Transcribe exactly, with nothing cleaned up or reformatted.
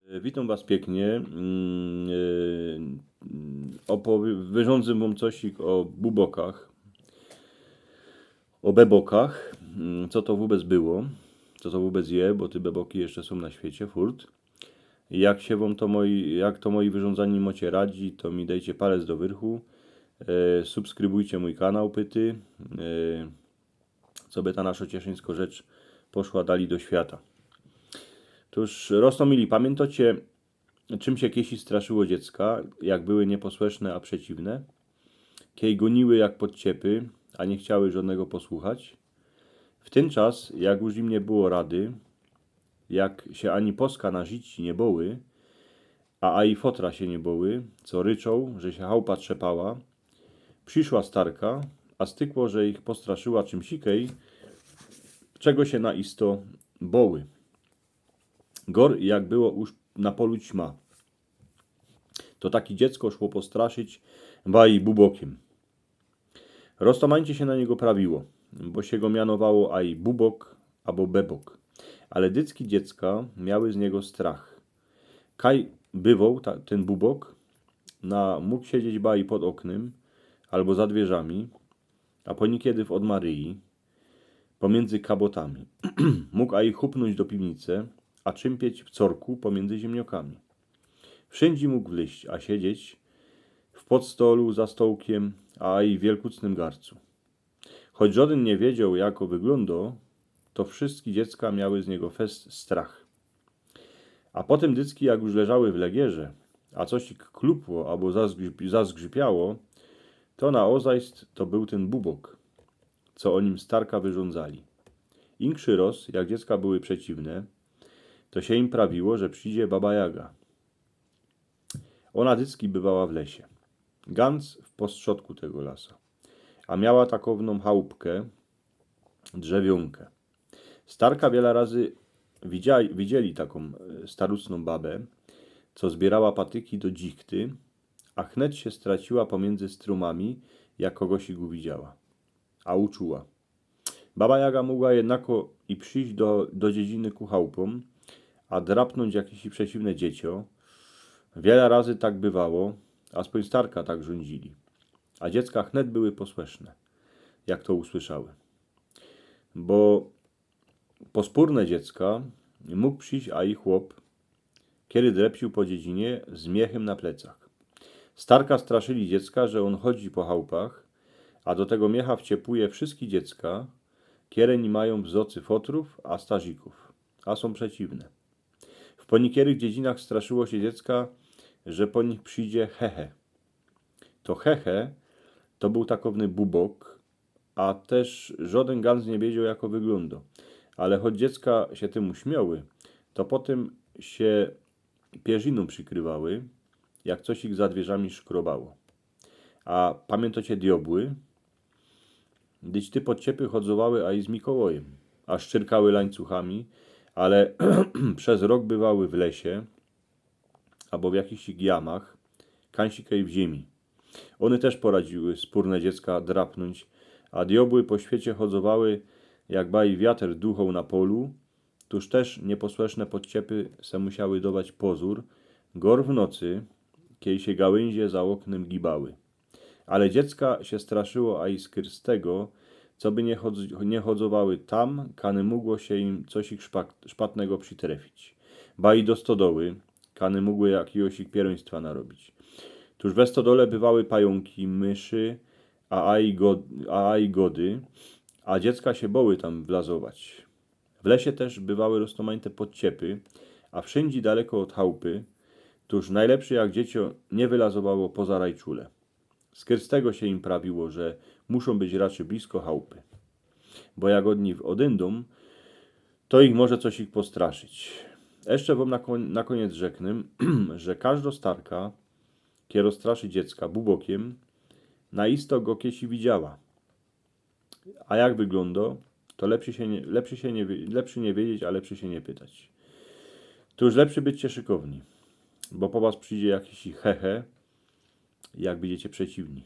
E, witōm was piyknie. Mm, e, mm, opowi-, wyrządzę wōm cosik ô bubokach, ô bebokach. Mm, co to wōbec było, co to wōbec je, bo te beboki jeszcze sōm na świecie, furt. Jak sie wōm to moi-, jak to moje wyrządzanie mocie radzi, to mi dejcie palec do wyrchu. E, subskrybujcie mōj kanał, pyty. E, co by ta nasza cieszyńsko rzecz poszła dalij do świata. Tōż, roztōmili, pamiyntocie, czym sie kiejsi straszyło dziecka, jak były nieposłyszne a przeciwne? Kiej gōniły jak podciepy, a niy chciały żodnego posłuchać. W tyn czas, jak już im niy było rady, jak sie ani poska na życi niy boły, a ani fotra sie niy boły, co ryczoł, że sie chałupa trzepała, prziszła starka, a stykło, że ich postraszyła czymsikej, czego sie na isto boły. Gor jak było już na polu ćma, to taki dziecko szło postraszyć baj bubokiym. Roztōmajcie sie na niego prawiło, bo sie go mianowało aj bubok abo bebok. Ale dycki dziecka miały z niego strach. Kaj bywoł ta, tyn bubok, na, mōg siedzieć baj pod ôknym abo za dwierzami, a po niykiedy w ôdmaryji, pomiyndzy kabotami. Mōg aj chupnōńć do piwnice, a czympieć w corku pomiyndzy ziymniokami. Wszyndzie mōg wlyźć, a siedzieć w podstolu, za stołkiym, a aj w wielkucnym garcu. Choć żodyn niy wiedzioł, jako wyglōndo, to wszyjske dziecka miały z niego fest strach. A potym dycki, jak już leżały w legierze, a cosik klupło abo zazgrzyp-, zazgrzypiało, to na ôzajst to bōł tyn bubok, co ô nim starka wyrządzali. Inkszy roz, jak dziecka były przeciwne, to sie im prawiło, że przidzie baba Jaga. Ôna dycki bywała w lesie, gans w postrzodku tego lasa, a miała takowną chałupkã, drzewiōnkã. Starka wiela razy widzia-, widzieli takōm, e, starucnōm babã, co zbiyrała patyki do dzichty, a chnet sie straciła pomiyndzy strōmami, jak kogosik uwidziała, a uczuła. Baba Jaga mōgła jednako i prziś do, do dziedziny ku chałupōm, a drapnōńć jakeś przeciwne dziecio. Wiela razy tak bywało, aspōń starka tak rządzili. A dziecka chnet były posłyszne, jak to usłyszały. Bo pospōrne dziecka mōg prziś, a i chłop, kiery drepciōł po dziedzinie z miechym na plecach. Starka straszyli dziecka, że ôn chodzi po chałupach, a do tego miecha wciepuje wszyjske dziecka, kere niy majōm w zocy fotrōw, a starzikōw, a sōm przeciwne. W ponikierych dziedzinach straszyło sie dziecka, że po nich przidzie hehe. To hehe to bōł takowny bubok, a tyż żodyn gans niy wiedzioł, jako wyglōndo. Ale choć dziecka sie tym uśmioły, to potym sie pierzinōm przikrywały, jak coś ich za dwierzami szkrobało. A pamiyntŏcie diobły? Dyć te podciepy chodzowały aj z Mikołajym, a szczyrkały lańcuchami, ale przez rok bywały w lesie, abo w jakichś jamach, kańsikej w ziymi. Ône tyż poradziły spōrne dziecka drapnōńć, a diobły po świecie chodzowały, jak baj wiater duchoł na polu, tōż tyż niyposłyszne podciepy se musiały dować pozōr, gor w nocy, kiej sie gałynzie za ôknym gibały. Ale dziecka sie straszyło aj skrz tego, coby niy chodz-, niy chodzowały tam, kany mogło sie im coś szpak-, szpatnego przitrefić. Baj do stodoły, kany mogły jakigoś pierōństwa narobić. Tōż we stodole bywały pajōnki, myszy, a aj go-, a aj gody, a dziecka sie boły tam wlazować. W lesie tyż bywały roztōmajte podciepy, a wszyndzie daleko ôd chałupy, tōż nojlepszy, jak dzieciō niy wylazowało poza rajczule. Skrz tego sie im prawiło, że muszōm być raczyj blisko chałupy. Bo jak ôd nich ôdyndōm, to ich może coś ich postraszyć. Jeszcze wōm na kōń-, na kōniec rzeknę, że kożdŏ starka, kero straszy dziecka bubokiym, na isto go kiejś widziała. A jak wyglōndo, to lepszy sie niy, lepszy sie niy wie-, lepszy niy wiedzieć, a lepszy sie niy pytać. Tōż lepszy być szykowni, bo po was przidzie jakiś hehe, jak bydziecie przeciwni.